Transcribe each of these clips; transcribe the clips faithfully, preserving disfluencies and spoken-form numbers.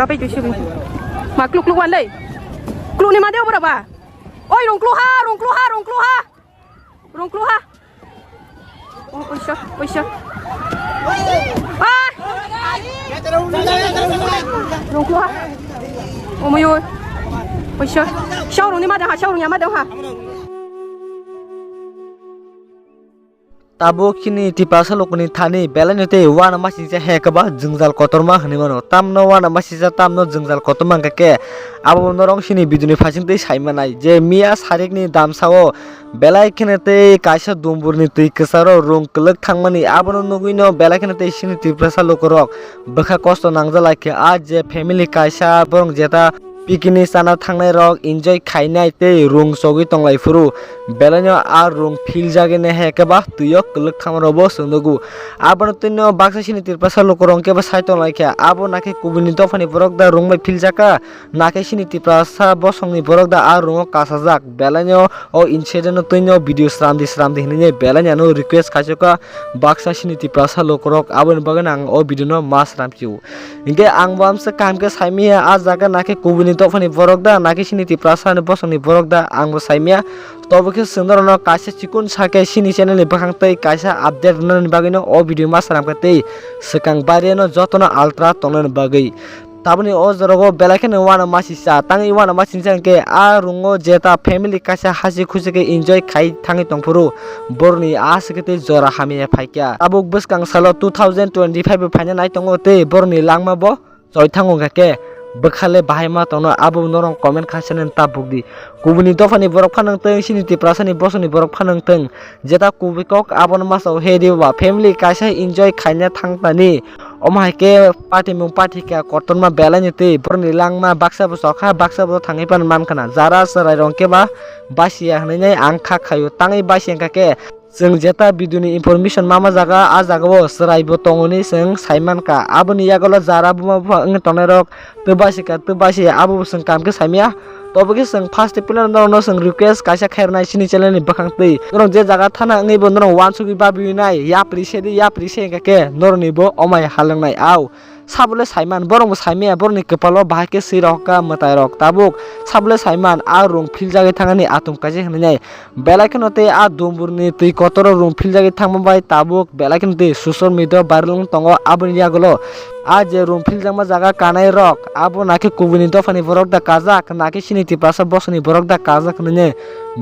Kapai tu sibin. Ma kluk kluk wan lei. Kluk ni ma deo bora ba. Oi, rong kluk ha, rong kluk ha, rong kluk ha. Rong kluk ha. Oh, oisa, oisa. Ah! Rong kluk ha. Oh, moyo. Oisa. Shao rong ni ma deo ha, shao rong ya ma deo ha. Tabuk chini Tiprasa lokni thani belai no tei uanama singcha he keba jwngjal kotorma hinwi mano. Tamno uanama singcha, tamno jwngjal kotorma hwnkha khe abo norok chini video ni phaising twi sai manai je miya sarikni damsao belai kheno tei kaisa dumburni twi kwcharo rung kwlwk thangmani, abono nugwino belai kheno tei chini Tiprasa lukurok bwkha kosto nangjak lai khe. A je family kaisa borok jeta picnic chana thangnai rok enjoy khainai tei rung chogwi tonglai phuru belaino a rung philjagwi ne he khe ba twio kwlwk thangma rok bo chwng nugo. Abono twino baksa chini Tiprasa lukurok khe bo sai tonglai kha, abo nakhe kubuni dophani borok da rung bai philjak kha, nakhe chini Tiprasa bosongni borok da a rungo kasajak. Belaino o incident no twino video sramdi sramdi hinwi belaino ano request khaisokha baksa chini Tiprasa lukurok, aboni bagwi ang o video no ma sram kio. Hinkhe ang bo amsa kaham khe saimaya, a jaga nakhe kubuni dophani borok da, nakhe chini Tiprasa ni bosongni borok da, ang bo saimaya. Tobo khe chwng norokno kaisa chikon sakhe chini channel ni bwkhang tei kaisa update rwnani bagwino o video ma swnam kha tei swkang barino jotono altra tongnani bagwi. Taboni o jorao belai kheno uanama singcha, tangwi uanama singcha hinkhe a rungo jeta family kaisa hasi khusi khe enjoy khai thangwi tongphuru boroni a swkhe tei jora hamya phaikha. Tabuk bwskang salo two thousand twenty-five bo phaina nai tongo tei boroni langma bo choi thango hwnkha khe bwkhale bahai ma tongno abo norok comment khaisani tabuk di. Kubuni dophani borok phano wngtong, chini Tiprasani bosongni borok phano wngtong, jeta kubui kok abono masa o he di ba family kaisa enjoy khaina thangtani. Omo hai khe patimung pathika kotorma belai ni twi borokni langma baksa bo chokha, baksa bo thangwi phano mankhana. Jara chwrai rok khe ba basiya hinwi ang kha khaio, tangwi basiya wngkha khe Chwng jeta video ni information ma ma jaga, a jaga o chwrai bo tongo hinwi chwng sai mankha. Aboni yagulo jara buma bupha wngwi tongnai rok tei basi kha, tei basi abo bo chwng kaham khe saimaya. Tobo khe chwng first tei puila norok no chwng request kaisa khairnai chini channel ni bwkhang twi. Norok je jaga thana wngwi bo norok uansugwi babi nai, yapri se di, yapri se wngkha khe norok ni bo omai halwngnai au. Sabole saiman, borok bo saimaya, borok ni kwpalo bahai khe swi rok kha mwtai rok. Tabuk sabole saiman, a rung philjagwi thangani atum kaisa hinwi nai. Belai kheno tei a dumburni twi kotor o rung philjagwi thangma bai tabuk belai kheno tei social media viral wng tongo. Aboni yagulo a je rung philjakma jaga kanai rok, abo nakhe kubuni dophani borok da kajak, nakhe chini Tiprasa bosongni borok da kajak hinwi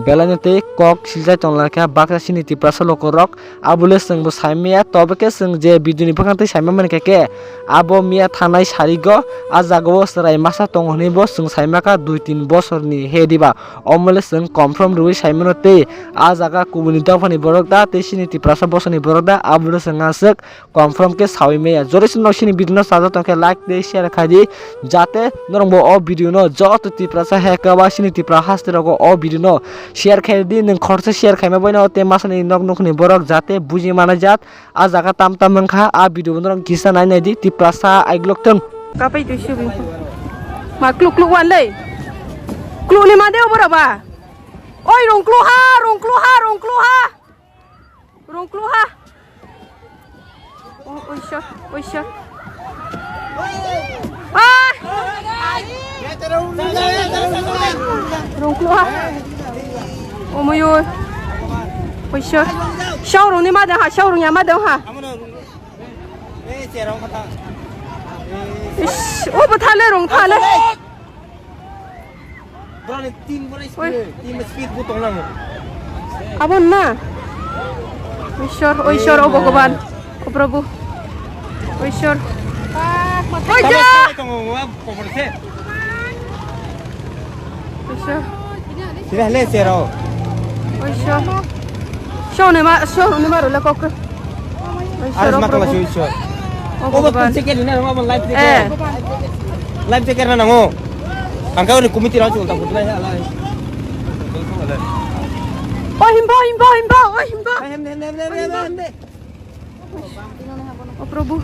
belai no tei kok siljak tonglaikha baksa chini Tiprasa lukurok. Abole chwng bo saimaya, tobo khe chwng je video ni bwkhang twi saima mani khe khe abo miya thanai sarigo a jaga o chwrai masa tongo hinwi bo chwng saima kha dui tin bosorni he diba. Omole chwng confirm rwui saimano tei a jaga kubuni dophani borok da tei chini Tiprasa bosongni borok da abole chwng aswk confirm khe saui maya. Jori swnno chini video no chajak tongkhe like tei share khai di, jate norok bo o video no joto Tiprasa he khe ba chini Tipra haste rogo o video no share khai di, nwng khoroksa share khaima bai no tei masani nok nokni borok jate buji manai jat. A jaga tam tam wngkha, a video bo norok kisa nai nai di, Tiprasa aiglok thung. Kapai twi sibin. Ma kluk kluk wan lei. Kluk ni ma deo bora ba. Oi, rong kluk ha, rong kluk ha, rong kluk ha. Rong kluk ha. Oh, oisa, oisa. Ah! Rong kluk ha. Omoyo. Oisa. Shao rong ni ma dang ha, shao rong ya ma dang ha. Ish, o bo thale rong thale. Bro, ni team bora Oi. Speed, team speed bu tong lang. Abon na. Ishwar, o Ishwar, o Bhagwan, o Prabhu. O Ishwar. Oi, ja! Tong, wa, ko bor se. Ishwar. Sida le sero. O Ishwar. Shao ne ma, shao ne ma ro le kok. Aras makala sui sui. Oh, Bhagwan. Check ni na, live check. Eh. Live check na nango. Angka ni committee rang chunta putla ya lai. Oh, himbo, himbo, himbo, oh, himbo. Hem, hem, hem. Oh, Prabhu.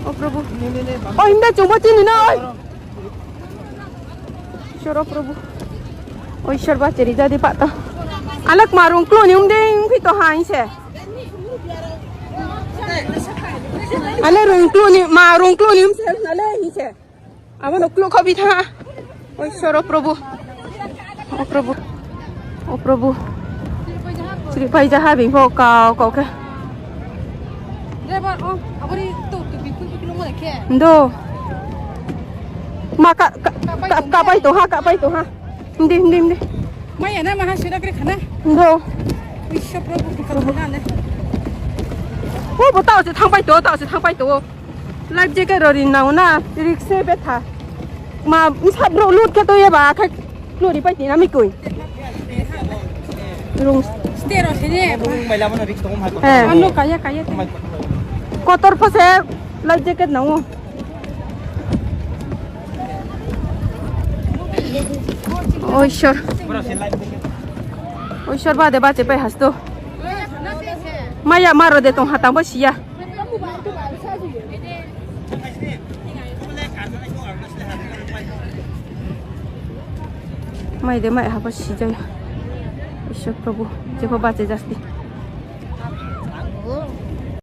Oh, Prabhu. Oh, himbo, chungbo chini na, oi. Ishwar, oh, Prabhu. Oh, Ishwar, ba cheri jadi pak ta. Alak ma rong klo ni um ding phi to hai se. Ale rong klo ni, ma rong klo ni um se, ale hi se. Abo no klo khabi tha. Oi soro Prabhu. O Prabhu. O Prabhu. Sri pai jaha bing bo kau kau khe. Driver, oh, abori to, to, bikul, bikul mo dekhe. Ndo. Ma ka, ka, ka, ka pai to ha, ka pai to ha. Hindi, hindi, hindi. Maya na maha sira kre khana. Ndo. Isha Prabhu, Prabhu. Khana le. O bo tao se thang pai to, tao se thang pai to. Life jacket rori nang na, risk se betha. Ma, msa bro lut khe to ye ba, khai lori pai tina mi koi. Rung. Stero sini. Rung mai lama no risk tong mai. Eh. Anu kaya, kaya. Kotor phose life jacket nango. Oishor. Oishor ba de ba chepai hasto. Maya maro de tong hatang bo siya. Mai de mai habo sijai. Ishwar Prabhu, jebo bache jasti.